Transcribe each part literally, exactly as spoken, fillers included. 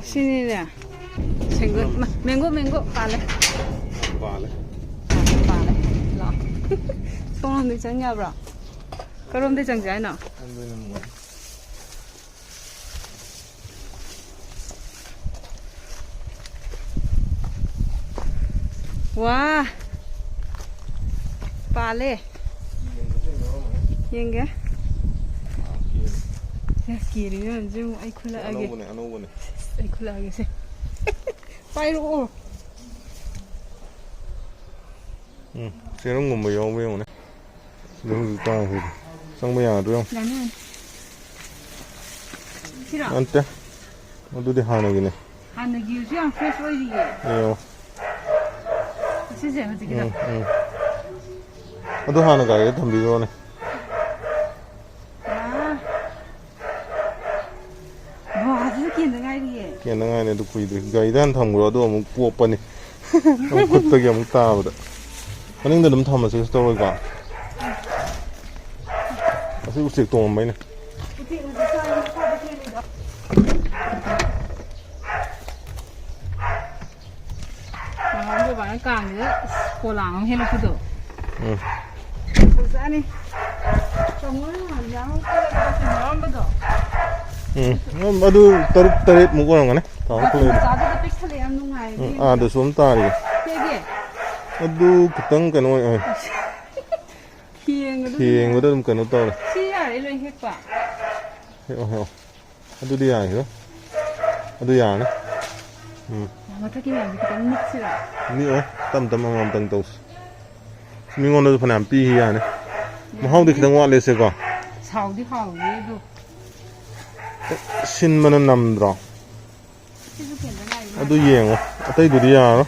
ꯁꯤꯅꯤꯅꯦ꯫ ꯁꯦꯡꯒꯣꯠ-, ꯃ-, mango, mango ꯄꯥꯜꯂꯦ꯫ ꯄꯥꯜꯂꯦ꯫ ꯄꯥꯜꯂꯦ꯫ ꯂꯥꯛꯑꯣ꯫ ꯁꯣꯝꯂꯣꯝꯗꯩ ꯆꯪ ꯌꯥꯕ꯭ꯔꯣ? ꯀꯔꯣꯝꯗꯩ ꯆꯪꯁꯦ ꯍꯥꯏꯅꯣ? ꯁꯣꯝꯗꯩꯅ ꯅꯨꯡꯉꯥꯏ꯫ ꯋꯥ꯫ ꯄꯥꯜꯂꯦ꯫ ꯌꯦꯡꯒꯦ꯫ ꯑꯦ, ꯀꯦꯔꯤ ꯃꯌꯥꯝꯁꯦ ꯑꯃꯨꯛ ꯑꯩ ꯈꯨꯜꯂꯛꯑꯒꯦ꯫ ꯑꯅꯧꯕꯅꯦ, ꯑꯅꯧꯕꯅꯦ꯫ ꯑꯩ ꯈꯨꯜꯂꯛꯑꯒꯦꯁꯦ꯫ ꯄꯥꯏꯔꯛꯑꯣ꯫ ꯎꯝ, ꯆꯦꯔꯪꯒꯨꯝꯕ ꯌꯥꯎꯕ ꯌꯦꯡꯉꯨꯅꯦ꯫ ꯑꯗꯨꯝ ꯇꯥꯡꯈ꯭ꯔꯦ꯫ ꯆꯪꯕ ꯌꯥꯒꯗ꯭ꯔꯣ ꯌꯦꯡꯉꯨ꯫ ꯌꯥꯅꯤ, ꯌꯥꯅꯤ꯫ ꯁꯤꯔꯣ? ꯅꯠꯇꯦ꯫ ꯑꯗꯨꯗꯤ ꯍꯥꯟꯅꯒꯤꯅꯦ꯫ ꯍꯥꯟꯅꯒꯤꯁꯨ ꯌꯥꯝ fresh ꯑꯣꯏꯔꯤꯌꯦ꯫ ꯑꯦ꯫ ꯑꯁꯤꯁꯦ ꯍꯧꯖꯤꯛꯀꯤꯗꯣ꯫ ꯎꯝ, ꯎꯝ꯫ ꯑꯗꯨ ꯍꯥꯟꯅ ꯒꯥꯔꯤꯗ ꯊꯝꯕꯤꯈ꯭ꯔꯣꯅꯦ꯫ ꯑꯥ꯫ ꯕꯕꯥꯁꯤꯁꯨ ꯀꯦꯟꯗ ꯉꯥꯏꯔꯤꯌꯦ꯫ ꯀꯦꯟꯗ ꯉꯥꯏꯔꯤ, ꯑꯗꯨ ꯀꯨꯏꯗ꯭ꯔꯤ꯫ ꯒꯥꯔꯤꯗ ꯍꯥꯟꯅ ꯊꯝꯈ꯭ꯔꯣ, ꯑꯗꯨ ꯑꯃꯨꯛ ꯄꯣꯞꯄꯅꯤ꯫ ꯅꯪ ꯈꯨꯠꯇꯒꯤ ꯑꯃꯨꯛ ꯇꯥꯕꯗ꯫ ꯃꯅꯤꯡꯗ ꯑꯗꯨꯝ ꯊꯝꯃꯁꯤ, ꯀꯩꯁꯨ ꯇꯧꯔꯣꯏꯀꯣ? ꯑꯁꯤ ꯎꯆꯦꯛ ꯇꯣꯡꯉꯝꯕꯩꯅꯦ꯫ ꯎꯆꯦꯛ ꯍꯧꯖꯤꯛ ꯆꯥꯔꯤ, ꯃꯈꯥꯗ ꯆꯦꯜꯂꯤꯗꯣ꯫ ꯅꯍꯥꯟ ꯕꯕꯥꯅ ꯀꯥꯡꯁꯤꯗ ꯄꯣꯂꯥꯡ ꯑꯃ ꯍꯦꯜꯂꯛꯄꯗꯣ꯫ ꯎꯝ꯫ ꯐꯖꯅꯤ꯫ ꯇꯥꯃꯣꯅ ꯅꯍꯥꯟ ꯌꯥꯝ ꯀꯜꯂꯒ ꯌꯥꯎꯔꯝꯕꯗꯣ꯫ ꯎꯝ꯫ ꯑꯗꯨ ꯇꯔꯨꯛ ꯇꯔꯦꯠꯃꯨꯛ ꯑꯣꯏꯔꯝꯒꯅꯤ꯫ ꯇꯥꯃꯣ ꯃꯆꯨ ꯈꯨꯂꯩꯗꯣ꯫ ꯃꯆꯥꯗꯨꯗ ꯄꯤꯛꯁꯜꯂꯛꯑꯦ, ꯌꯥꯝ ꯅꯨꯡꯉꯥꯏꯌꯦ ꯎꯝ, ꯌꯦꯡꯕꯗ꯫ ꯑꯥꯗꯁꯨ ꯑꯃ ꯇꯥꯔꯤ꯫ ꯀꯩꯒꯤ? ꯑꯗꯨ ꯈꯤꯇꯪ ꯀꯩꯅꯣ ꯑꯣꯏ, ꯑꯣꯏ꯫ ꯊꯦꯡꯕꯗ ꯊꯦꯡꯕꯗ ꯑꯗꯨꯝ ꯀꯩꯅꯣ ꯇꯧꯔꯦ꯫ ꯁꯤ ꯌꯥꯔꯦ ꯂꯣꯏ ꯍꯦꯛꯄ꯫ ꯍꯦꯛꯑꯣ, ꯍꯦꯛꯑꯣ꯫ ꯑꯗꯨꯗꯤ ꯌꯥꯔꯦ꯫ ꯑꯗꯨ ꯌꯥꯔꯅꯤ꯫ ꯎꯝ꯫ ꯃꯊꯛꯀꯤ ꯃꯌꯥꯝꯁꯦ ꯈꯤꯇꯪ ꯅꯤꯛꯁꯤꯔꯥ? ꯅꯤꯛꯑꯣ꯫ ꯇꯞ ꯇꯞꯅ ꯑꯃꯃꯝꯇꯪ ꯇꯧꯁꯤ꯫ ꯃꯤꯉꯣꯟꯗꯁꯨ ꯐꯅꯌꯥꯝ ꯄꯤꯈꯤ ꯌꯥꯅꯤ꯫ ꯃꯍꯥꯎꯗꯤ ꯈꯤꯇꯪ ꯋꯥꯠꯂꯦꯁꯦꯀꯣ꯫ ꯁꯥꯎꯗꯤ ꯍꯥꯎꯋꯦ ꯑꯗꯨ꯫ ꯁꯤꯟꯕꯅ ꯅꯝꯗ꯭ꯔꯣ? ꯁꯤꯁꯨ ꯀꯦꯟꯗ ꯉꯥꯏꯔꯤ꯫ ꯑꯗꯨ ꯌꯦꯡꯉꯣ꯫ ꯑꯇꯩꯗꯨꯗꯤ ꯌꯥꯔꯣꯏ꯫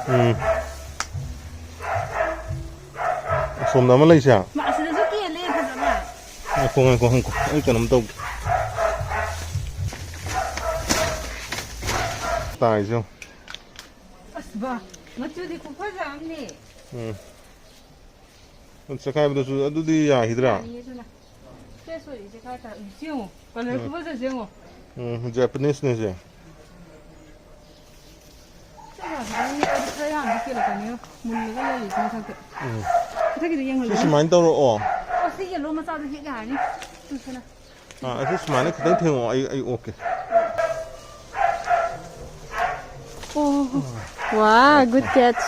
ꯎꯝ꯫ ꯑꯁꯣꯝꯗ ꯑꯃ ꯂꯩꯁꯦ꯫ ꯃꯥ, ꯑꯁꯤꯗꯁꯨ ꯀꯦꯜꯂꯦ ꯐꯖꯅ꯫ ꯉꯥꯏꯈꯣ, ꯉꯥꯏꯈꯣ, ꯉꯥꯏꯈꯣ꯫ ꯑꯩ ꯀꯩꯅꯣꯝ ꯇꯧꯒꯦ꯫ ꯇꯥꯏꯁꯦ ꯌꯦꯡꯉꯣ꯫ ꯑꯁ ꯕꯥ, ꯃꯆꯨꯗꯤ ꯈꯨꯐꯖ ꯑꯃꯅꯤ꯫ ꯎꯝ꯫ ꯆꯈꯥꯏꯕꯗꯁꯨ ꯑꯗꯨꯗꯤ ꯌꯥꯈꯤꯗ꯭ꯔꯥ? ꯌꯥꯅꯤꯌꯦ ꯑꯗꯨꯅ꯫ Fresh ꯑꯣꯏꯔꯤꯁꯦ ꯈꯔ ꯈꯔ꯫ ꯁꯤ ꯌꯦꯡꯉꯣ꯫ Colour ꯎꯝ꯫ ꯈꯨꯐꯖꯁꯦ ꯌꯦꯡꯉꯣ꯫ ꯎꯝ, Japanese ꯅꯦ ꯁꯦ꯫ ꯈꯔ ꯌꯥꯝꯗꯤ ꯀꯦꯜꯂꯛꯀꯅꯤ꯫ ꯃꯨꯜꯂꯒ ꯂꯩꯔꯤꯁꯦ ꯃꯊꯛꯇ꯫ ꯎꯝ꯫ ꯃꯊꯛꯀꯤꯗꯣ ꯁꯤ ꯌꯦꯡꯍꯜꯂꯨꯅꯦ꯫ ꯁꯨꯃꯥꯏꯅ ꯇꯧꯔꯛꯑꯣ꯫ ꯑꯣ, ꯁꯤ yellow ꯃꯆꯥꯗꯣ ꯍꯦꯛ ꯌꯥꯔꯅꯤ꯫ ꯇꯨꯁꯅ꯫ ꯑꯥ, ꯑꯗꯨ ꯁꯨꯃꯥꯏꯅ ꯈꯤꯇꯪ ꯊꯦꯡꯉꯛꯑꯣ, ꯑꯩ, ꯑꯩ ꯑꯣꯛꯀꯦ꯫ ꯑꯣ꯫ ꯋꯥ, good catch꯫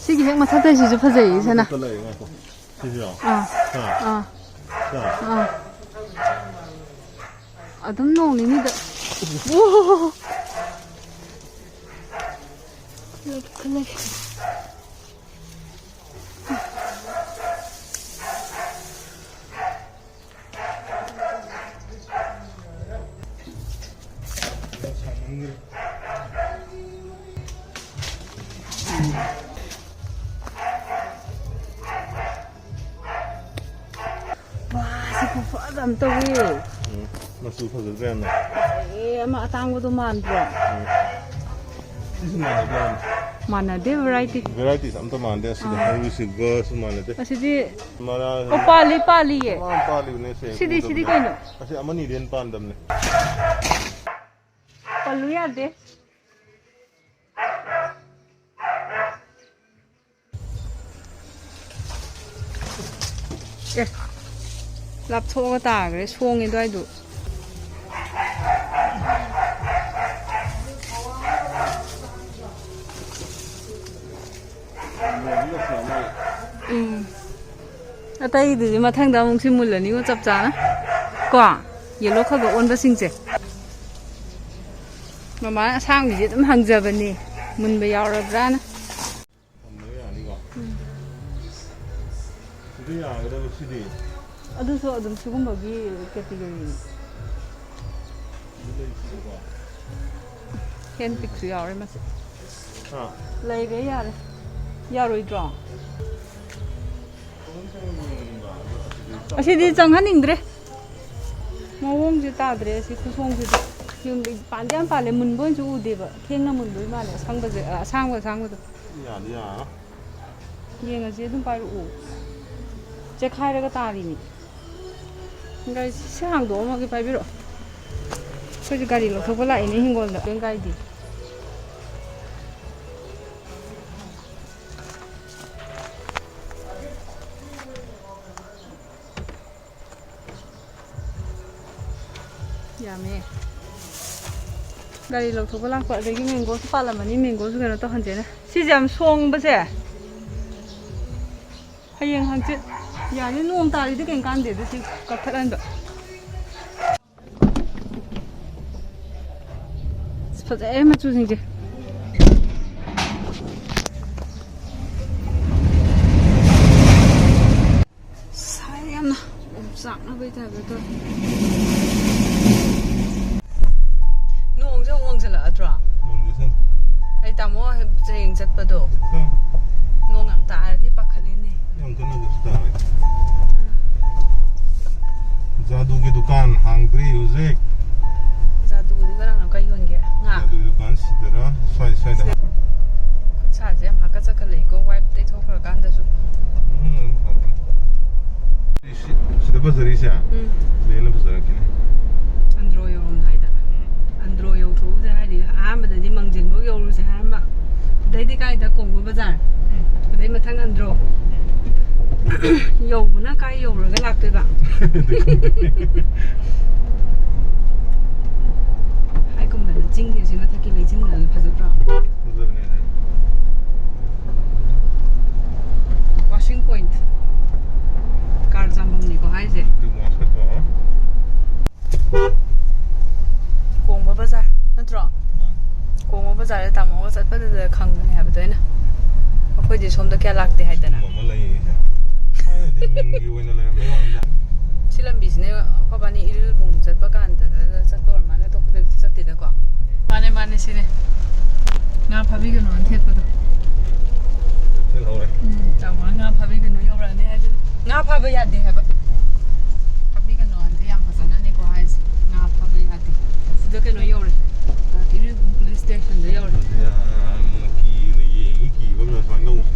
ꯁꯤꯒꯤ ꯍꯦꯛ ꯃꯊꯛꯇꯁꯤꯁꯨ ꯐꯖꯩꯌꯦ, ꯁꯅꯥ꯫ ꯃꯊꯛꯇ ꯂꯩꯔꯦ, ꯉꯥꯏꯈꯣ꯫ ꯁꯤꯁꯤꯔꯣ? ꯑꯥ꯫ ꯁꯥ? ꯑꯥ꯫ ꯁꯥ? ꯑꯥ꯫ ꯑꯗꯨꯝ ꯅꯣꯡ ꯅꯤꯅꯤꯗ꯫ ꯑꯣ! ꯈꯜꯂꯒꯦ, ꯈꯜꯂꯒꯦ꯫ ꯋꯥ, ꯁꯤ ꯈꯨꯐꯖ ꯑꯃ ꯇꯧꯋꯦ꯫ ꯎꯝ, ꯃꯆꯨ ꯐꯖꯗ꯭ꯔꯥ ꯌꯥꯝꯅ? ꯐꯖꯩꯌꯦ, ꯑꯃ ꯑꯇꯥꯡꯕꯗꯣ ꯃꯥꯟꯗ꯭ꯔꯣ? ꯎꯝ꯫ ꯁꯤꯁꯨ ꯃꯥꯟꯅꯕ ꯃꯥꯟꯗꯦ꯫ ꯃꯥꯟꯅꯗꯦ variety꯫ Varieties ꯑꯝꯇ ꯃꯥꯟꯗꯦ ꯑꯁꯤꯗꯤ꯫ ꯑꯥ꯫ ꯍꯧꯖꯤꯛꯁꯤ ꯒꯁꯨ ꯃꯥꯟꯅꯗꯦ꯫ ꯑꯁꯤꯗꯤ ꯃꯔꯥ-, ꯑꯣ, ꯄꯥꯜꯂꯤ, ꯄꯥꯜꯂꯤꯌꯦ꯫ ꯃꯥ ꯄꯥꯜꯂꯤꯕꯅꯦ ꯁꯦ, ꯁꯤꯗꯤ, ꯁꯤꯗꯤ ꯎꯗꯕꯅꯦ꯫ ꯀꯩꯅꯣ? ꯑꯁꯤ ꯑꯃꯅꯤꯗꯩ ꯍꯦꯟꯅ ꯄꯥꯟꯗꯕꯅꯦ꯫ ꯄꯜꯂꯨ ꯌꯥꯗꯦ꯫ ꯑꯦ, ꯂꯥꯞꯊꯣꯛꯑꯒ ꯇꯥꯈ꯭ꯔꯦ, ꯁꯣꯡꯉꯦ ꯑꯗꯨꯋꯥꯏꯗꯨ꯫ ꯎꯝ꯫ ꯑꯇꯩꯗꯨꯗꯤ ꯃꯊꯪꯗ ꯑꯃꯨꯛ ꯁꯤ ꯃꯨꯜꯂꯅꯤꯉꯣ, ꯆꯞ ꯆꯥꯅ꯫ ꯀꯣ? Yellow ꯈꯔ ꯈꯔ ꯑꯣꯟꯕꯁꯤꯡꯁꯦ꯫ ꯃꯃꯥ ꯑꯁꯥꯡꯕꯤꯁꯦ ꯑꯗꯨꯝ ꯍꯪꯖꯕꯅꯦ, ꯃꯨꯟꯕ ꯌꯥꯎꯔꯕ꯭ꯔꯥꯅ꯫ ꯊꯝꯕ ꯌꯥꯅꯤꯀꯣ? ꯎꯝ꯫ ꯁꯤꯗ ꯌꯥꯒꯗꯕ ꯁꯤꯗꯤ? ꯑꯗꯨꯁꯨ ꯑꯗꯨꯝ ꯁꯤꯒꯨꯝꯕꯒꯤ category ꯅꯤ꯫ ꯁꯤꯗ ꯂꯩꯁꯤꯗꯤꯀꯣ? Hand pick ꯁꯨ ꯌꯥꯎꯔꯦ ꯃꯁꯤ꯫ ꯍꯥ? ꯂꯩꯔꯦ, ꯌꯥꯔꯦ꯫ ꯌꯥꯔꯣꯏꯗ꯭ꯔꯣ? ꯑꯁꯤꯗꯤ ꯆꯪꯍꯟꯅꯤꯡꯗ꯭ꯔꯦ꯫ ꯃꯑꯣꯡꯁꯦ ꯇꯥꯗ꯭ꯔꯦ ꯑꯁꯤ ꯈꯨꯁꯣꯡꯁꯤꯗꯤ꯫ ꯌꯨꯝꯗ ꯄꯥꯟꯗꯤ ꯌꯥꯝ ꯄꯥꯜꯂꯦ, ꯃꯨꯟꯕ ꯑꯣꯏꯅꯁꯨ ꯎꯗꯦꯕ꯫ ꯊꯦꯡꯅ ꯃꯨꯟꯕꯩ ꯃꯥꯜꯂꯦ, ꯑꯁꯪꯕꯁꯦ, ꯑ, ꯑꯁꯥꯡꯕ ꯑꯁꯥꯡꯕꯗꯣ꯫ ꯌꯥꯗꯤ ꯌꯥꯔꯣꯏ꯫ ꯌꯦꯡꯉꯁꯤ, ꯑꯗꯨꯝ ꯄꯥꯏꯔꯛꯑꯣ꯫ ꯆꯦꯈꯥꯏꯔꯒ ꯇꯥꯔꯤꯅꯤ꯫ ꯒꯥꯔꯤ ꯁꯤ ꯍꯥꯡꯗꯣꯛꯑꯝꯃꯒꯦ, ꯄꯥꯏꯕꯤꯔꯛꯑꯣ꯫ ꯑꯩꯈꯣꯏꯁꯨ ꯒꯥꯔꯤ ꯂꯧꯊꯣꯛꯄ ꯂꯥꯛꯏꯅꯦ ꯍꯤꯡꯒꯣꯜꯗ꯫ ꯒꯥꯔꯤꯗꯤ ꯌꯥꯝꯃꯦ꯫ ꯒꯥꯔꯤ ꯂꯧꯊꯣꯛꯄ ꯂꯥꯛꯄ꯫ ꯑꯗꯒꯤ ꯃꯦꯡꯒꯣꯁꯨ ꯄꯥꯜꯂꯝꯃꯅꯤ꯫ ꯃꯦꯡꯒꯣꯁꯨ ꯀꯩꯅꯣ ꯇꯧꯍꯟꯁꯦꯅ꯫ ꯁꯤꯁꯦ ꯌꯥꯝ ꯁꯣꯡꯕꯁꯦ꯫ ꯍꯌꯦꯡ ꯍꯪꯆꯤꯠ ꯌꯥꯅꯤ꯫ ꯅꯣꯡ ꯇꯥꯔꯤꯗꯤ ꯀꯩꯝ ꯀꯥꯟꯗꯦꯗ ꯁꯤ ꯀꯛꯊꯠꯍꯟꯕ꯫ ꯑꯁ, ꯐꯖꯩ ꯃꯆꯨꯁꯤꯡꯁꯦ꯫ ꯁꯥꯏ ꯌꯥꯝꯅ꯫ ꯑꯣꯝꯆꯥꯛꯅꯕꯩ ꯇꯥꯏꯞꯇ ꯇꯧꯋꯦ꯫ ꯅꯣꯡꯁꯦ ꯑꯃꯨꯛ ꯃꯪꯁꯤꯜꯂꯛꯑꯗ꯭ꯔꯣ? ꯃꯪꯁꯤꯜꯂꯛꯑꯦ꯫ ꯑꯩ ꯇꯥꯃꯣ ꯍꯌꯦꯡ ꯆꯠꯄꯗꯣ꯫ ꯎꯝ꯫ ꯅꯣꯡ ꯌꯥꯝ ꯇꯥꯔꯗꯤ ꯄꯥꯈꯠꯂꯤꯅꯦ꯫ ꯌꯥꯝ ꯀꯟꯅ ꯀꯩꯁꯨ ꯇꯥꯔꯣꯏ꯫ ꯎꯝ꯫ ꯖꯥꯗꯨꯒꯤ ꯗꯨꯀꯥꯟ ꯍꯥꯡꯗ꯭ꯔꯤ ꯍꯧꯖꯤꯛ꯫ ꯖꯥꯗꯨꯒꯤ ꯗꯨꯀꯥꯟ ꯀꯩ ꯌꯣꯟꯒꯦ? ꯉꯥ? ꯖꯥꯗꯨꯒꯤ ꯗꯨꯀꯥꯟ ꯁꯤꯗꯔ, ꯁ꯭ꯋꯥꯏ, ꯁ꯭ꯋꯥꯏꯗ꯫ ꯈꯨꯠꯁꯥꯁꯦ ꯌꯥꯝ ꯍꯥꯀꯠ ꯆꯠꯀꯠꯂꯛꯏꯀꯣ, wipe ꯇꯩꯊꯣꯛꯈ꯭ꯔꯀꯥꯟꯗꯁꯨ꯫ ꯎꯝ, ꯑꯗꯨꯝ ꯐꯕꯅꯤ꯫ ꯁꯤ-, ꯁꯤꯗ ꯐꯖꯔꯤꯁꯦ? ꯎꯝ꯫ ꯁꯤꯗ ꯍꯦꯟꯅ ꯐꯖꯔꯛꯈꯤꯅꯤ꯫ ꯑꯟꯗ꯭ꯔꯣ ꯌꯧꯔꯝꯗꯥꯏꯗ꯫ ꯎꯝ꯫ ꯑꯟꯗ꯭ꯔꯣ ꯌꯧꯊꯣꯛꯎꯁꯦ ꯍꯥꯏꯔꯤ꯫ ꯑꯍꯥꯟꯕꯗꯗꯤ ꯃꯥꯡꯖꯤꯟꯐꯧ ꯌꯧꯔꯨꯁꯦ ꯍꯥꯏꯔꯝꯕ꯫ ꯑꯗꯩꯗꯤ ꯀꯥꯏꯗ? ꯀꯣꯡꯕ ꯕꯖꯥꯔ꯫ ꯎꯝ꯫ ꯑꯗꯩ ꯃꯊꯪ ꯑꯟꯗ꯭ꯔꯣ꯫ ꯌꯧꯕꯅ ꯀꯥꯏ ꯌꯧꯔꯒ ꯂꯥꯛꯇꯣꯏꯕ? ꯑꯗꯨ ꯈꯪꯗꯦ꯫ ꯍꯥꯏꯒꯨꯝꯗꯅ ꯆꯤꯡꯒꯤꯁꯦ ꯃꯊꯛꯀꯤ ꯂꯩꯆꯤꯟꯗꯅ ꯐꯖꯗ꯭ꯔꯣ? ꯐꯖꯕꯅꯦ꯫ Washing point꯫ Car ꯆꯥꯝꯐꯝꯅꯤꯀꯣ ꯍꯥꯏꯁꯦ꯫ ꯑꯗꯨ wash ꯇꯧꯊꯣꯛꯑꯣ꯫ ꯀꯣꯡꯕ ꯕꯖꯥꯔ ꯅꯠꯇ꯭ꯔꯣ? ꯎꯝ꯫ ꯀꯣꯡꯕ ꯕꯖꯥꯔꯗ ꯇꯥꯃꯣꯒ ꯆꯠꯄꯗꯨꯗ ꯈꯪꯕꯅꯦ ꯍꯥꯏꯕꯗꯣ ꯑꯩꯅ꯫ ꯑꯩꯈꯣꯏꯗꯤ ꯁꯣꯝꯗ ꯀꯌꯥ ꯂꯥꯛꯇꯦ ꯍꯥꯏꯗꯅ꯫ ꯁꯤꯒꯨꯝꯕ ꯑꯃ ꯂꯩꯌꯦ꯫ ꯊꯥꯏꯅꯗꯤ ꯃꯤꯡꯒꯤ ꯑꯣꯏꯅ ꯂꯩꯔꯝꯕꯩ ꯋꯥꯅꯤꯗ꯫ ꯁꯤ ꯂꯝꯕꯤꯁꯤꯅꯦ ꯑꯩꯈꯣꯏꯕꯥꯅꯤ ꯏꯔꯤꯜꯕꯨꯡ ꯆꯠꯄ ꯀꯥꯟꯗ ꯆꯠꯄ ꯑꯣꯏꯔ ꯃꯥꯜꯂꯦ, ꯑꯇꯣꯞꯄꯗꯗꯤ ꯆꯠꯇꯦꯗꯀꯣ꯫ ꯃꯥꯅꯦ, ꯃꯥꯅꯦ, ꯁꯤꯅꯦ꯫ ꯉꯥ ꯐꯥꯕꯤꯒꯅꯣꯅ ꯊꯦꯠꯄꯗꯣ꯫ ꯆꯠꯍꯧꯔꯦ꯫ ꯎꯝ, ꯇꯥꯃꯣꯅ ꯉꯥ ꯐꯥꯕꯤꯒꯅꯨ ꯌꯧꯔꯛꯑꯅꯤ ꯍꯥꯏꯗꯨꯅ꯫ ꯉꯥ ꯐꯥꯕ ꯌꯥꯗꯦ ꯍꯥꯏꯕ꯫ ꯐꯥꯕꯤꯒꯅꯣ ꯍꯥꯏꯗꯤ ꯌꯥꯝ ꯐꯖꯅꯅꯦꯀꯣ ꯍꯥꯏꯁꯦ꯫ ꯉꯥ ꯐꯥꯕ ꯌꯥꯗꯦ꯫ ꯁꯤꯗ ꯀꯩꯅꯣ ꯌꯧꯔꯦ꯫ ꯏꯔꯤꯜꯕꯨꯡ police stationꯗ ꯌꯧꯔꯦ꯫ ꯌꯥꯝꯅ ꯀꯤꯅ ꯌꯦꯡꯉꯤ, ꯀꯤꯕ ꯑꯃ ꯁꯨꯃꯥꯏꯅ ꯇꯧꯕꯁꯦ꯫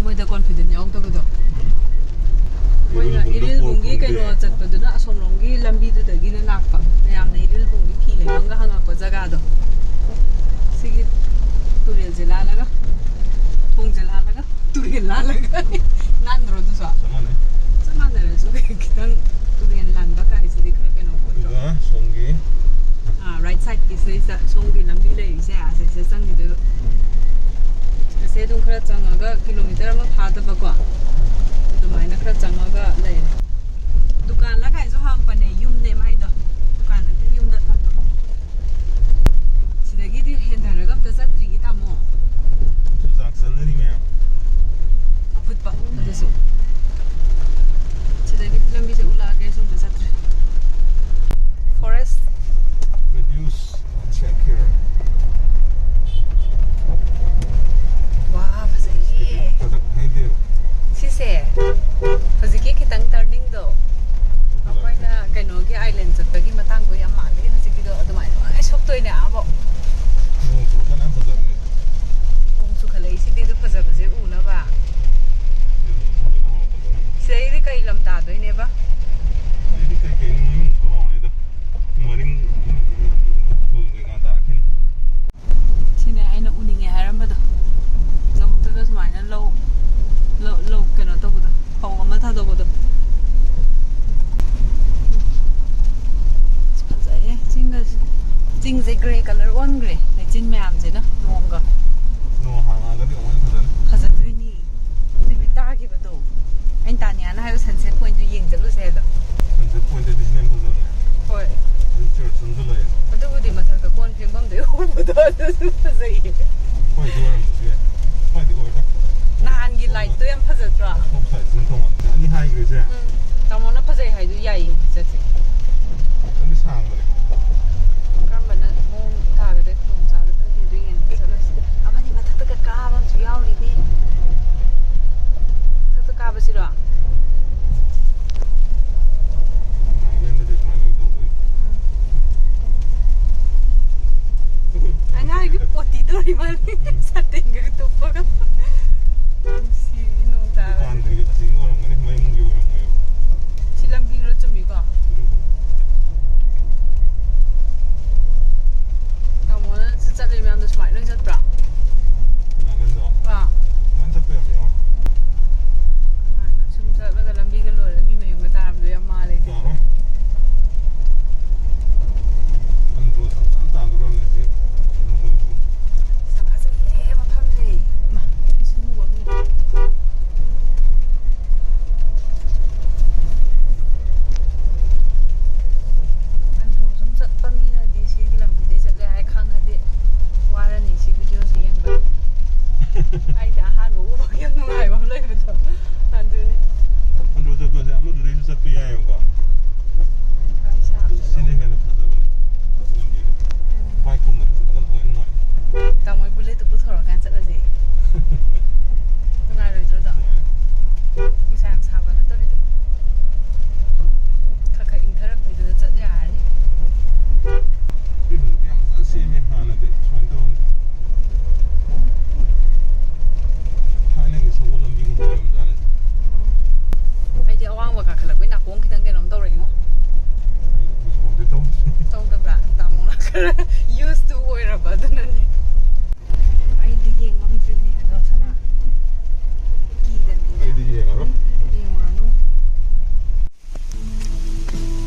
ꯃꯣꯏꯗ confident ꯌꯥꯎꯗꯕꯗꯣ꯫ ꯎꯝ꯫ ꯃꯣꯏꯅ ꯏꯔꯤꯜꯕꯨꯡꯗ ꯏꯔꯤꯜꯕꯨꯡꯒꯤ ꯀꯩꯅꯣ ꯆꯠꯄꯗꯨꯅ ꯑꯁꯣꯝꯂꯣꯝꯒꯤ ꯂꯝꯕꯤꯗꯨꯗꯒꯤꯅ ꯂꯥꯛꯄ꯫ ꯃꯌꯥꯝꯅ ꯏꯔꯤꯜꯕꯨꯡꯒꯤ ꯐꯤ ꯂꯩꯐꯝꯒ ꯍꯪꯉꯛꯄ ꯖꯒꯥꯗꯣ꯫ ꯁꯤꯒꯤ ꯇꯨꯔꯦꯜꯁꯦ ꯂꯥꯜꯂꯒ, ꯊꯣꯡꯁꯦ ꯂꯥꯜꯂꯒ, ꯇꯨꯔꯦꯜ ꯂꯥꯜꯂꯒ꯫ ꯅꯥꯟꯗ꯭ꯔꯣ ꯑꯗꯨꯁꯨ? ꯆꯞ ꯃꯥꯟꯅꯩ꯫ ꯆꯞ ꯃꯥꯟꯅꯔꯁꯨ ꯈꯤꯇꯪ ꯇꯨꯔꯦꯜ ꯂꯥꯟꯕ ꯀꯥꯏꯁꯤꯗꯤ ꯈꯔ ꯀꯩꯅꯣ ꯑꯣꯏꯗ꯭ꯔꯣ? ꯑꯗꯨꯒ ꯁꯣꯝꯒꯤ ꯑꯥ, right side ꯀꯤꯁꯤꯗꯩꯁꯤꯗ ꯁꯣꯝꯒꯤ ꯂꯝꯕꯤ ꯂꯩꯔꯤꯁꯦ, ꯑꯁꯤꯁꯦ ꯆꯪꯈꯤꯗꯣꯏꯕ꯫ ꯑꯁꯦ ꯑꯗꯨꯝ ꯈꯔ ꯆꯪꯉꯒ, ꯀꯤꯂꯣꯃꯤꯇꯔ ꯑꯃ ꯐꯥꯗꯕꯀꯣ, ꯑꯗꯨꯃꯥꯏꯅ ꯈꯔ ꯆꯪꯉꯒ ꯂꯩꯔꯦ꯫ ꯗꯨꯀꯥꯟꯂ ꯀꯥꯏꯁꯨ ꯍꯪꯕꯅꯦ, ꯌꯨꯝꯅꯦ ꯃꯥꯏꯗꯣ꯫ ꯗꯨꯀꯥꯟ ꯅꯠꯇꯦ, ꯌꯨꯝꯗ ꯊꯝꯕ꯫ ꯁꯤꯗꯒꯤꯗꯤ ꯍꯦꯟꯊꯔꯒ ꯑꯝꯇ ꯆꯠꯇ꯭ꯔꯤꯌꯦ, ꯇꯥꯃꯣ꯫ ꯆꯨꯖꯥꯛ ꯆꯠꯅꯔꯤ ꯃꯌꯥꯝ꯫ ꯑꯐꯨꯠꯄ ꯑꯗꯨꯁꯨ꯫ ꯁꯤꯗꯒꯤꯗꯤ ꯂꯝꯕꯤꯁꯦ ꯎꯠꯂꯛꯑꯒꯦ, ꯁꯣꯝꯗ ꯆꯠꯇ꯭ꯔꯦ꯫ Forest꯫ Reduce and check here. ꯋꯥ, ꯐꯖꯩꯌꯦ꯫ ꯄ꯭ꯔꯗꯛ ꯍꯥꯏꯗꯦꯕ꯫ ꯁꯤꯁꯦ ꯍꯧꯖꯤꯛꯀꯤ ꯈꯤꯇꯪ ꯇꯔꯅꯤꯡꯗꯣ, ꯑꯩꯈꯣꯏꯅ ꯀꯩꯅꯣꯒꯤ ꯑꯥꯏꯂꯦꯟ ꯆꯠꯄꯒꯤ ꯃꯇꯥꯡꯗꯣ ꯌꯥꯝ ꯃꯥꯜꯂꯦ꯫ ꯍꯧꯖꯤꯛꯀꯤꯗꯣ ꯑꯗꯨꯃꯥꯏꯅ ꯂꯣꯏ ꯁꯣꯛꯇꯣꯏꯅꯦ ꯑꯥꯕꯣ꯫ ꯅꯣꯡ ꯆꯨꯔꯛꯀꯥꯟꯗ ꯌꯥꯝ ꯐꯖꯕꯅꯦ꯫ ꯅꯣꯡ ꯆꯨꯈꯠꯂꯛꯏꯁꯤꯗꯤ ꯑꯗꯨ ꯐꯖꯕꯁꯦ ꯎꯅꯕ꯫ ꯁꯤꯗꯩꯗꯤ ꯀꯩ ꯂꯝ ꯇꯥꯗꯣꯏꯅꯦꯕ? ꯁꯤꯗꯩꯗꯤ ꯀꯩ ꯀꯩꯅꯣ ꯃꯃꯤꯡ ꯀꯥꯎꯔꯦꯗ꯫ ꯃꯔꯤꯡ, ꯈꯨꯜ ꯀꯩꯀꯥ ꯇꯥꯔꯛꯈꯤꯅꯤ꯫ ꯁꯤꯅꯦ ꯑꯩꯅ ꯎꯅꯤꯡꯉꯦ ꯍꯥꯏꯔꯝꯕꯗꯣ꯫ ꯂꯧꯕꯨꯛꯇꯒ ꯁꯨꯃꯥꯏꯅ ꯂꯧ, ꯂꯧ, ꯂꯧ ꯀꯩꯅꯣ ꯇꯧꯕꯗꯣ, ꯐꯧ ꯑꯃ ꯊꯥꯗꯣꯛꯄꯗꯣ꯫ ꯑꯁ, ꯐꯖꯩꯌꯦ ꯆꯤꯡꯒꯁꯦ꯫ ꯆꯤꯡꯁꯦ grey colour ꯑꯣꯟꯈ꯭ꯔꯦ, ꯂꯩꯆꯤꯟ ꯃꯌꯥꯝꯁꯤꯅ, ꯅꯣꯡꯒ꯫ ꯅꯣꯡ ꯍꯥꯡꯉꯛꯑꯒꯗꯤ ꯑꯃꯨꯛ ꯍꯦꯟꯅ ꯐꯖꯅꯤ꯫ ꯐꯖꯗꯣꯏꯅꯤ꯫ ꯅꯨꯃꯤꯠ ꯇꯥꯈꯤꯕꯗꯣ꯫ ꯑꯩꯅ ꯇꯥꯅꯤꯌꯥꯅ ꯍꯥꯏꯕ sunset point ꯇꯨ ꯌꯦꯡ ꯆꯠꯂꯨꯁꯦ ꯍꯥꯏꯗꯣ꯫ Sunset point ꯇꯗꯤ ꯁꯤꯅ ꯍꯦꯟꯅ ꯐꯖꯕꯅꯦ꯫ ꯍꯣꯏ꯫ ꯑꯗꯨ church ꯑꯃꯁꯨ ꯂꯩ꯫ ꯑꯗꯨꯕꯨꯗꯤ ꯃꯊꯛꯇ ꯀꯣꯟ ꯐꯦꯡꯐꯝꯗꯩ ꯎꯕꯗꯣ ꯑꯗꯨꯁꯨ ꯐꯖꯩꯌꯦ꯫ ꯍꯣꯏ, ꯑꯗꯨ ꯑꯣꯏꯔꯝꯕꯁꯨ ꯌꯥꯏ꯫ ꯍꯣꯏꯗꯤ ꯑꯣꯏꯔꯣꯏ꯫ ꯅꯍꯥꯟꯒꯤ light ꯇꯣ ꯌꯥꯝ ꯐꯖꯗ꯭ꯔꯣ? ꯁꯣꯝ side ꯁꯤꯅ ꯇꯣꯉꯥꯟ꯫ ꯑꯅꯤ ꯍꯥꯏꯈ꯭ꯔꯦꯁꯦ꯫ ꯎꯝ꯫ ꯇꯥꯃꯣꯅ ꯐꯖꯩ ꯍꯥꯏꯗꯨ ꯌꯥꯏꯌꯦ, ꯆꯠꯁꯦ꯫ ꯈꯤꯇꯪꯗꯤ ꯁꯥꯡꯕꯅꯦ꯫ ꯀꯔꯝꯕꯅ ꯃꯑꯣꯡ ꯇꯥꯒꯗ꯭ꯔꯥ, ꯈꯨꯗꯣꯡ ꯆꯥꯒꯗ꯭ꯔꯥ ꯑꯗꯨ ꯌꯦꯡꯉꯒ ꯆꯠꯂꯁꯤ꯫ ꯑꯃꯗꯤ ꯃꯊꯛꯇꯒ ꯀꯥꯕ ꯑꯃꯁꯨ ꯌꯥꯎꯔꯤꯅꯦ꯫ ꯃꯊꯛꯇ ꯀꯥꯕꯁꯤꯔꯣ? Island ꯗꯗꯤ ꯁꯨꯃꯥꯏꯅ ꯂꯣꯏ ꯇꯧꯗꯣꯏꯅꯤ꯫ ꯎꯝ꯫ ꯑꯉꯥꯡꯒꯤ ꯄꯣꯇꯤ ꯇꯧꯔꯤ ꯃꯥꯜꯂꯦ꯫ ꯁꯥꯇꯤꯟꯒ ꯇꯨꯞꯄꯒ꯫ ꯅꯨꯡꯁꯤꯔꯤ ꯅꯣꯡ ꯇꯥꯕꯁꯦ꯫ ꯗꯨꯀꯥꯟꯗꯒꯤ ꯑꯁꯤꯒꯤ ꯑꯣꯏꯔꯝꯒꯅꯤ, ꯃꯌꯨꯝꯒꯤ ꯑꯣꯏꯔꯝꯃꯣꯏꯕ꯫ ꯁꯤ ꯂꯝꯕꯤꯔꯣ ꯆꯨꯝꯃꯤꯀꯣ? ꯇꯥꯃꯣꯅ ꯆꯠ-, ꯆꯠꯂꯤ ꯃꯌꯥꯝꯗꯣ ꯁꯨꯃꯥꯏꯅ ꯂꯣꯏ ꯆꯠꯄ꯭ꯔꯥ? ꯅꯥꯒꯥꯂꯦꯟꯗꯣ? ꯑꯥ꯫ ꯁꯨꯃꯥꯏꯅ ꯆꯠꯄ ꯌꯥꯝ ꯌꯥꯎꯔꯦ꯫ ꯁꯨꯝ ꯆꯠꯂꯒ ꯂꯝꯕꯤꯒ ꯂꯣꯏꯔꯒ ꯃꯤ ꯃꯌꯨꯝꯒ ꯇꯥꯔꯝꯗꯣꯏ ꯌꯥꯝ ꯃꯥꯜꯂꯦ꯫ ꯌꯥꯔꯣꯏ꯫ ꯑꯟꯗ꯭ꯔꯣ ꯇꯞ ꯇꯥꯟ ꯇꯥꯟꯗꯣꯔꯝꯅꯦ ꯁꯤ ꯀꯩꯅꯣ ꯇꯧꯕꯗꯣ꯫ ꯌꯥꯝ ꯐꯖꯩꯌꯦ ꯃꯐꯝꯁꯦ꯫ ꯃꯥ, ꯏꯁꯤꯡ ꯍꯨꯕ ꯑꯃ ꯂꯩ꯫ ꯑꯟꯗ꯭ꯔꯣ ꯁꯨꯝ ꯆꯠꯄ ꯃꯤꯅꯗꯤ ꯁꯤꯒꯤ ꯂꯝꯕꯤꯗꯩ ꯆꯠꯂꯦ ꯍꯥꯏ ꯈꯪꯉꯗꯤ ꯋꯥꯔꯅꯤ ꯁꯤ ꯚꯤꯗꯤꯑꯣꯁꯦ ꯌꯦꯡꯕ꯫ ꯑꯩꯗꯤ ꯑꯍꯥꯟꯕ ꯎꯕꯒꯤ ꯌꯥꯝ ꯅꯨꯡꯉꯥꯏꯕ ꯑꯃ ꯂꯩꯕꯗꯣ ꯑꯗꯨꯅꯤ꯫ ꯑꯟꯗ꯭ꯔꯣ ꯆꯠꯄꯁꯦ ꯑꯃꯗꯨꯗꯩꯁꯨ ꯆꯠꯄ ꯌꯥꯏꯑꯕꯀꯣ꯫ ꯒꯥꯔꯤ ꯁꯥꯕꯗ ꯁꯤꯅ ꯍꯦꯟꯅ ꯐꯖꯕꯅꯦ ꯂꯝꯕꯤꯗꯣ꯫ ꯎꯝ꯫ ꯕꯥꯏꯛꯀꯨꯝꯕꯗ ꯆꯠꯂꯒ ꯅꯨꯡꯉꯥꯏ ꯅꯨꯡꯉꯥꯏ꯫ ꯇꯥꯃꯣ ꯕꯨꯂꯦꯠꯇꯨ ꯄꯨꯊꯣꯔꯛꯀꯥꯟ ꯆꯠꯂꯁꯦ꯫ ꯅꯨꯡꯉꯥꯏꯔꯣꯏꯗ꯭ꯔꯣ ꯑꯗꯣ? ꯅꯨꯡꯉꯥꯏ꯫ ꯅꯨꯡꯁꯥ ꯌꯥꯝ ꯁꯥꯕ ꯅꯠꯇꯕꯤꯗ꯫ ꯈꯔ ꯈꯔ ꯏꯪꯊꯔꯛꯄꯩꯗꯨꯗ ꯆꯠ ꯌꯥꯔꯅꯤ꯫ ꯁꯤ ꯍꯧꯖꯤꯛꯇꯤ ꯌꯥꯝ ꯐꯖꯅ ꯁꯦꯝꯃꯦ, ꯍꯥꯟꯅꯗꯤ ꯁꯨꯃꯥꯏꯅ ꯇꯧꯔꯝꯗꯦ꯫ ꯊꯥꯏꯅꯒꯤ ꯁꯒꯣꯜ ꯂꯝꯕꯤꯒꯨꯝꯕ ꯑꯣꯏꯔꯝꯖꯥꯠꯅꯤ꯫ ꯑꯩꯗꯤ ꯑꯋꯥꯡꯕ ꯀꯥꯈꯠꯂꯛꯄꯩ ꯅꯥꯀꯣꯡ ꯈꯤꯇꯪ ꯀꯩꯅꯣꯝ ꯇꯧꯔꯛꯏꯉꯣ꯫ ꯑꯩ ꯍꯧꯖꯤꯛꯐꯥꯎꯗꯤ ꯇꯧꯗ꯭ꯔꯤ꯫ ꯇꯧꯗꯕ꯭ꯔꯥ? ꯇꯥꯃꯣꯅ ꯈꯔ used to ꯑꯣꯏꯔꯕ ꯑꯗꯨꯅꯅꯦ꯫ ꯑꯩꯗꯤ ꯌꯦꯡ ꯉꯝꯗ꯭ꯔꯤꯅꯦ ꯑꯗꯣ ꯁꯅꯥ꯫ ꯀꯤꯗꯅ꯫ ꯑꯩꯗꯤ ꯌꯦꯡꯉꯔꯣꯏ꯫ ꯌꯦꯡꯉꯨꯔꯅꯨ꯫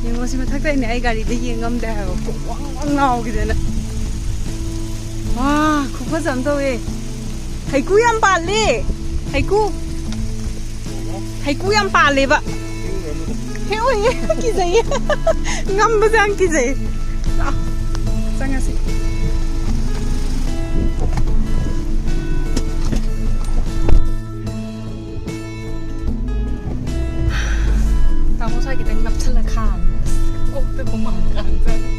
ꯌꯦꯡꯉꯣ ꯁꯤ ꯃꯊꯛꯇꯩꯅꯦ ꯑꯩ ꯒꯥꯔꯤꯗ ꯌꯦꯡ ꯉꯝꯗꯦ ꯍꯥꯏꯕ ꯀꯣꯛ ꯋꯥꯡ ꯋꯥꯡ ꯉꯥꯎꯈꯤꯗꯅ꯫ ꯋꯥ ꯈꯨꯐꯖ ꯑꯃ ꯇꯧꯋꯦ꯫ ꯍꯩꯀꯨ ꯌꯥꯝ ꯄꯥꯜꯂꯦ꯫ ꯍꯩꯀꯨ꯫ ꯍꯩꯀꯨ ꯌꯥꯝ ꯄꯥꯜꯂꯦꯕ꯫ ꯍꯦꯛ ꯑꯣꯏꯌꯦ꯫ ꯀꯤꯖꯩꯌꯦ꯫ ꯉꯝꯕꯁꯦ ꯌꯥꯝ ꯀꯤꯖꯩꯌꯦ꯫ ꯂꯥꯛꯑꯣ꯫ ꯆꯪꯉꯁꯤ꯫ ꯇꯥꯃꯣ ꯁ꯭ꯋꯥꯏ ꯈꯤꯇꯪ ꯅꯞꯁꯜꯂ ꯈꯥꯝꯃꯦ꯫ ꯑꯁ, ꯀꯣꯛꯇ ꯍꯨꯃꯥꯡ ꯀꯥꯡ ꯆꯪꯉꯦ꯫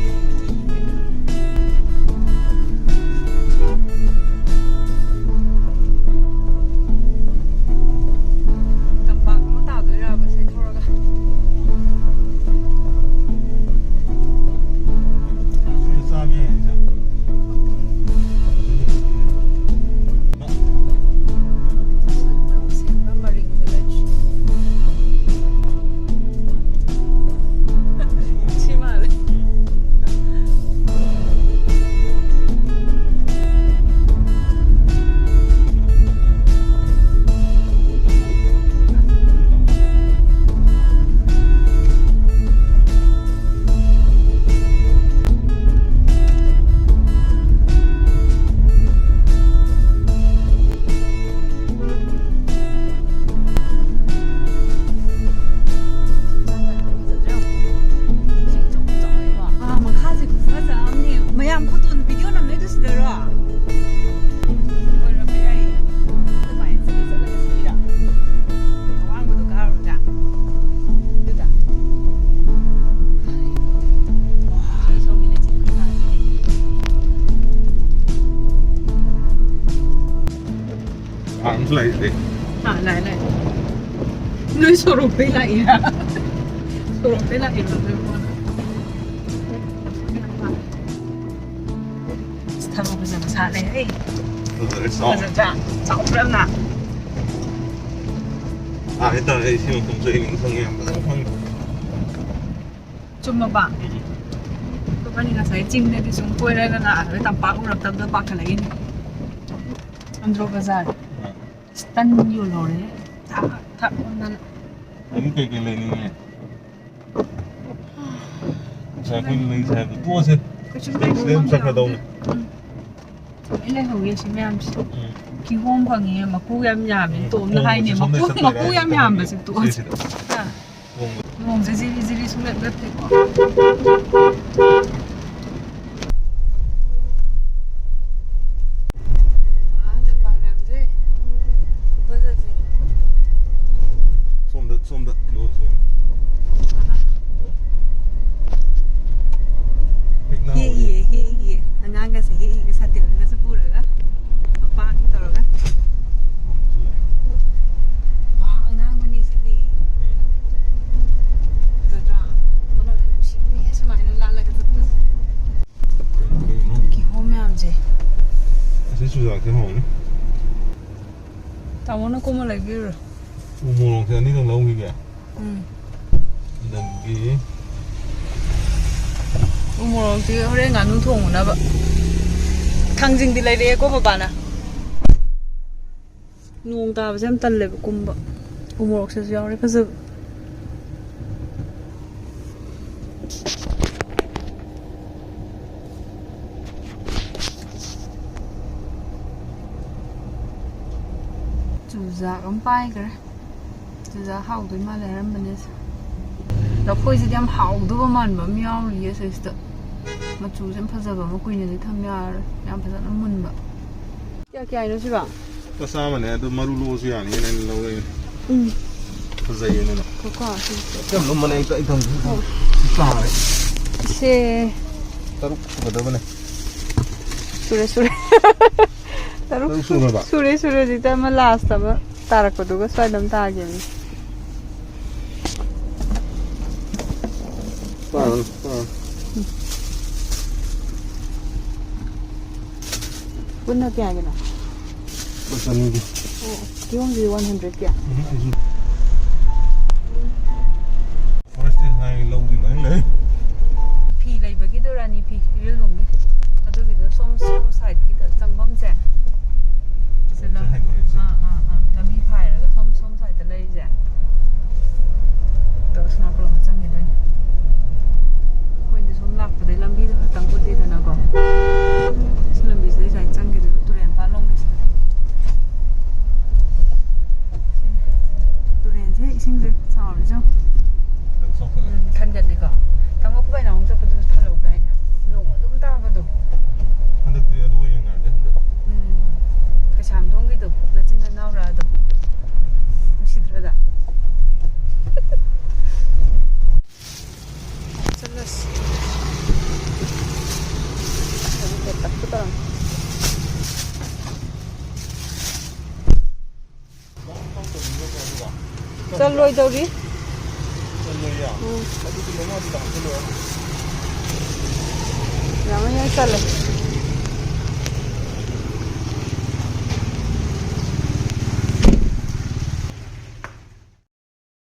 ꯇꯝꯄꯥꯛ ꯑꯃ ꯇꯥꯗꯣꯏꯔꯕ ꯁꯤ ꯊꯧꯔꯒ? ꯁꯤꯁꯨ ꯆꯥꯕ ꯌꯥꯏ, ꯏꯟꯁꯥꯡ꯫ ꯂꯥꯛꯏꯁꯤꯗꯤ꯫ ꯑꯥ, ꯂꯥꯛꯑꯦ, ꯂꯥꯛꯑꯦ꯫ ꯅꯣꯏ ꯁꯣꯔꯣꯛꯇꯩ ꯂꯥꯛꯏꯔꯥ? ꯁꯣꯔꯣꯛꯇꯩ ꯂꯥꯛꯏꯔꯥ, ꯅꯣꯏ ꯐꯣꯟ? ꯑꯁ, ꯊꯔꯣ ꯐꯖꯕ ꯁꯥꯠꯂꯦ, ꯍꯦ꯫ ꯐꯖꯔꯦ, ꯆꯥꯎ꯫ ꯐꯖꯗ꯭ꯔꯥ? ꯆꯥꯎꯗ꯭ꯔꯥ ꯌꯥꯝꯅ? ꯇꯥꯔꯦ, ꯇꯥꯔꯦ, ꯑꯩ ꯁꯤ ꯃꯐꯝꯁꯦ ꯑꯩ ꯅꯤꯡꯁꯤꯡꯉꯦ, ꯌꯥꯝ ꯐꯖꯅ ꯈꯪꯉꯦ꯫ ꯆꯨꯝꯃꯕ? ꯎꯝ꯫ ꯑꯩꯈꯣꯏꯅꯤ ꯉꯁꯥꯏ ꯆꯤꯡꯗꯗꯤ ꯁꯨꯝ ꯀꯣꯏꯔꯒ ꯂꯥꯛꯑꯒ ꯇꯝꯄꯥꯛ ꯎꯔꯛꯇꯕꯗꯣ ꯄꯥꯈꯠꯂꯛꯏꯅꯦ꯫ ꯑꯟꯗ꯭ꯔꯣ ꯕꯖꯥꯔ꯫ ꯎꯝ꯫ ꯇꯟ ꯌꯣꯜꯍꯧꯔꯦ꯫ ꯊꯛ, ꯊꯛ ꯃꯟꯗꯅ꯫ ꯅꯪ ꯀꯩꯀꯩ ꯂꯩꯅꯤꯡꯉꯦ? ꯉꯁꯥꯏ ꯑꯩꯈꯣꯏꯅ ꯂꯩꯁꯦ ꯍꯥꯏꯕꯗꯣ ꯇꯣꯛꯑꯁꯦ꯫ ꯀꯩꯁꯨ ꯁꯤꯗꯩ, ꯁꯤꯗꯩ ꯑꯗꯨꯝ ꯂꯩꯍꯧꯗꯦ꯫ ꯆꯠꯈ꯭ꯔꯗꯧꯅꯦ꯫ ꯎꯝ꯫ ꯂꯣꯏ ꯂꯩꯍꯧꯔꯤ ꯑꯁꯤ ꯃꯌꯥꯝꯁꯦ꯫ ꯎꯝ꯫ ꯀꯤꯍꯣꯝ ꯐꯪꯉꯦ, ꯃꯀꯨ ꯌꯥꯝ ꯌꯥꯝꯃꯦ꯫ ꯎꯝ, ꯇꯣꯝꯅ ꯇꯣꯡꯕꯁꯦ ꯍꯥꯏꯅꯦ, ꯁꯣꯝꯗꯩ ꯃꯀꯨ, ꯆꯠꯇꯣꯏꯔꯥ ꯃꯀꯨ ꯍꯥꯏꯅ ꯌꯥꯝ ꯈꯪꯗꯦ꯫ ꯌꯥꯝꯕꯁꯦ ꯇꯣꯛꯑꯁꯦ꯫ ꯁꯤꯁꯤꯗ꯫ ꯍꯥ? ꯇꯣꯡꯕ꯫ ꯅꯣꯡꯁꯦ ꯖꯤꯔꯤ ꯖꯤꯔꯤ ꯁꯨꯡꯂꯦꯞ ꯂꯦꯞꯇꯦꯀꯣ꯫ ꯑꯥ, ꯊꯝꯕꯥꯜ ꯃꯌꯥꯝꯁꯦ꯫ ꯐꯖꯁꯦ꯫ ꯁꯣꯝꯗ, ꯁꯣꯝꯗ꯫ ꯑꯍꯥ꯫ ꯍꯦꯛ ꯅꯍꯥꯟ ꯍꯦꯛꯏꯌꯦ, ꯍꯦꯛꯏꯌꯦ꯫ ꯑꯉꯥꯡꯒꯁꯦ ꯍꯦꯛꯏꯌꯦ, ꯁꯥꯇꯤꯟꯒꯁꯨ ꯄꯨꯔꯒ꯫ ꯃꯄꯥꯒ ꯇꯧꯔꯒ꯫ ꯁꯣꯝꯗꯁꯨ ꯂꯩ꯫ ꯋꯥ, ꯑꯉꯥꯡꯕꯅꯤ ꯁꯤꯗꯤ꯫ ꯐꯖꯗ꯭ꯔꯥ? ꯃꯅꯝ ꯌꯥꯝ ꯅꯨꯡꯁꯤꯕꯅꯦ ꯁꯨꯃꯥꯏꯅ ꯂꯥꯜꯂꯒ ꯆꯠꯄꯁꯦ꯫ ꯀꯩꯅꯣ? ꯀꯤꯍꯣꯝ ꯃꯌꯥꯝꯁꯦ꯫ ꯑꯁꯤ ꯆꯨꯖꯥꯛꯁꯦ ꯍꯥꯎꯅꯤ꯫ ꯇꯥꯃꯣꯅ ꯀꯨꯝꯃ ꯂꯩꯕꯤꯔꯨꯔꯣ꯫ ꯎ ꯃꯣꯔꯣꯛꯁꯦ ꯑꯅꯤꯗꯪ ꯂꯧꯈꯤꯒꯦ꯫ ꯎꯝ꯫ ꯑꯗꯒꯤ ꯎ ꯃꯣꯔꯣꯛꯇꯤ ꯍꯣꯔꯦꯟ ꯉꯥꯅꯨ ꯊꯣꯡꯅꯕ꯫ ꯊꯥꯡꯖꯤꯡꯗꯤ ꯂꯩꯔꯛꯑꯦꯀꯣ ꯕꯕꯥꯅ꯫ ꯅꯣꯡ ꯇꯥꯕꯁꯦ ꯌꯥꯝ ꯇꯜꯂꯦꯕ ꯀꯨꯝꯕ꯫ ꯎ ꯃꯣꯔꯣꯛꯁꯤꯁꯨ ꯌꯥꯎꯔꯦ ꯐꯖꯕ꯫ ꯆꯨꯖꯥꯛ ꯑꯃ ꯄꯥꯏꯈ꯭ꯔꯦ꯫ ꯆꯨꯖꯥꯛ ꯍꯥꯎꯗꯣꯏ ꯃꯥꯜꯂꯦ ꯍꯥꯏꯔꯝꯕꯅꯦ꯫ ꯂꯐꯣꯏꯁꯤꯗꯤ ꯌꯥꯝ ꯍꯥꯎꯗꯧꯕ ꯃꯥꯟꯕ ꯑꯃ ꯌꯥꯎꯔꯤꯌꯦ ꯁꯤꯁꯤꯗ꯫ ꯃꯆꯨꯁꯦ ꯌꯥꯝ ꯐꯖꯕ ꯑꯃ, ꯀꯨꯏꯅꯗꯤ ꯊꯝ ꯌꯥꯔꯔꯣꯏ꯫ ꯌꯥꯝ ꯐꯖꯅ ꯃꯨꯟꯕ꯫ ꯀꯌꯥ ꯀꯌꯥꯅꯣ ꯁꯤꯕꯣ? ꯂꯨꯄꯥ ꯆꯥꯝꯃꯅꯦ, ꯑꯗꯨ ꯃꯔꯨ ꯂꯣꯛꯑꯁꯨ ꯌꯥꯅꯤ, ꯑꯩꯅ ꯂꯧꯔꯛꯏꯅꯦ꯫ ꯎꯝ꯫ ꯐꯖꯩꯌꯦ ꯑꯗꯨꯅ꯫ ꯀꯣꯀꯣ, ꯁꯤ ꯌꯥꯝ ꯂꯨꯝꯕꯅꯦ, ꯑꯩ ꯀꯛꯏ ꯊꯝꯒꯦ꯫ ꯑꯣ꯫ ꯁꯤ ꯇꯥꯔꯦ꯫ ꯁꯦ꯫ ꯇꯔꯨꯛ ꯁꯨꯒꯗꯕꯅꯦ꯫ ꯁꯨꯔꯦ, ꯁꯨꯔꯦ꯫ ꯇꯔꯨꯛ ꯇꯔꯨꯛ ꯁꯨꯔꯕ? ꯁꯨꯔꯦ, ꯁꯨꯔꯦ꯫ ꯍꯧꯖꯤꯛꯇ ꯑꯃ ꯂꯥꯁ ꯑꯃ ꯇꯥꯔꯛꯄꯗꯨꯒ ꯁ꯭ꯋꯥꯏꯗ ꯑꯃ ꯇꯥꯈꯤꯕꯅꯤ꯫ ꯄꯥꯔꯣꯅꯦ, ꯄꯥꯔꯣꯅꯦ꯫ ꯄꯨꯟꯅ ꯀꯌꯥꯒꯤꯅꯣ? ꯂꯨꯄꯥ ꯆꯅꯤꯒꯤ꯫ ꯑꯣ, ꯀꯤꯍꯣꯝꯁꯤꯗꯤ ꯋꯥꯟ ꯍꯟꯗ꯭ꯔꯦꯠꯀꯤ? ꯎꯝ, ꯑꯩꯁꯨ꯫ ꯐꯣꯔꯦꯁꯇꯤ ꯍꯥꯏ ꯂꯧꯗꯤ ꯂꯣꯏ ꯂꯩ꯫ ꯐꯤ ꯂꯩꯕꯒꯤꯗꯣ, ꯔꯥꯅꯤ ꯐꯤ, ꯏꯔꯤꯜ ꯂꯨꯝꯒꯤ꯫ ꯑꯗꯨꯒꯤꯗꯣ ꯁꯣꯝ, ꯁꯣꯝ ꯁꯥꯏꯠꯀꯤꯗ ꯆꯪꯐꯝꯁꯦ꯫ ꯁꯤꯗ ꯂꯝ-, ꯁꯤ ꯍꯥꯏꯗꯣꯔꯛꯏꯁꯦ꯫ ꯑꯥ, ꯑꯥ, ꯑꯥ꯫ ꯂꯝꯕꯤ ꯐꯥꯏꯔꯒ ꯁꯣꯝ, ꯁꯣꯝ ꯁꯥꯏꯠꯇ ꯂꯩꯔꯤꯁꯦ꯫ ꯑꯗꯣ ꯑꯁꯣꯝ ꯅꯥꯀꯜꯂꯣꯝꯗ ꯆꯪꯈꯤꯗꯣꯏꯅꯦ꯫ ꯑꯩꯈꯣꯏꯗꯤ ꯁꯨꯝ ꯂꯥꯛꯄꯗꯩ ꯂꯝꯕꯤꯗꯣ ꯈꯛꯇꯪ ꯎꯠꯂꯤꯗꯅꯀꯣ꯫ ꯁꯤ ꯂꯝꯕꯤꯁꯤꯗꯩ ꯁꯨꯃꯥꯏꯅ ꯆꯪꯈꯤꯗꯣꯏꯕ, ꯇꯨꯔꯦꯟ ꯄꯥꯟ ꯂꯣꯝꯒꯤꯁꯤꯗ꯫ ꯁꯤꯅꯤ꯫ ꯇꯨꯔꯦꯟꯁꯦ ꯏꯁꯤꯡꯁꯦ ꯆꯥꯎꯔꯤꯁꯦ ꯌꯦꯡꯉꯣ꯫ ꯈꯤꯇꯪ ꯆꯥꯎꯈꯠꯂꯦ꯫ ꯎꯝ, ꯊꯟꯒꯠꯂꯤꯀꯣ꯫ ꯇꯥꯃꯣ, ꯑꯩꯈꯣꯏ ꯕꯥꯏ ꯅꯥꯎ ꯆꯠꯄꯗꯨꯁꯨ ꯊꯜꯍꯧꯗꯥꯏꯅꯦ? ꯅꯣꯡ ꯑꯗꯨꯝ ꯇꯥꯕꯗꯣ꯫ ꯍꯟꯗꯛꯇꯤ ꯑꯗꯨꯒ ꯌꯦꯡꯅꯔꯗꯤ ꯍꯟꯗꯛ꯫ ꯎꯝ꯫ ꯀꯩꯁꯥꯝꯊꯣꯡꯒꯤꯗꯣ, ꯅꯆꯤꯟ ꯅꯅꯥꯎꯔꯥꯗꯣ꯫ ꯅꯨꯡꯁꯤꯗ꯭ꯔꯣꯗ? ꯆꯠꯂꯁꯤ꯫ ꯑꯗꯨꯒ ꯇꯞꯄ ꯇꯧꯔꯝꯃꯤ꯫ ꯆꯠꯂꯣꯏꯗꯧꯔꯤ꯫ ꯆꯠꯂꯣꯏꯌꯦ? ꯎꯝ꯫ ꯑꯗꯨꯗꯤ ꯃꯉꯥꯗꯤ ꯇꯥꯍꯟꯁꯤꯜꯂꯣ꯫ ꯌꯥꯝꯃ ꯌꯥꯏ, ꯆꯠꯂꯦ꯫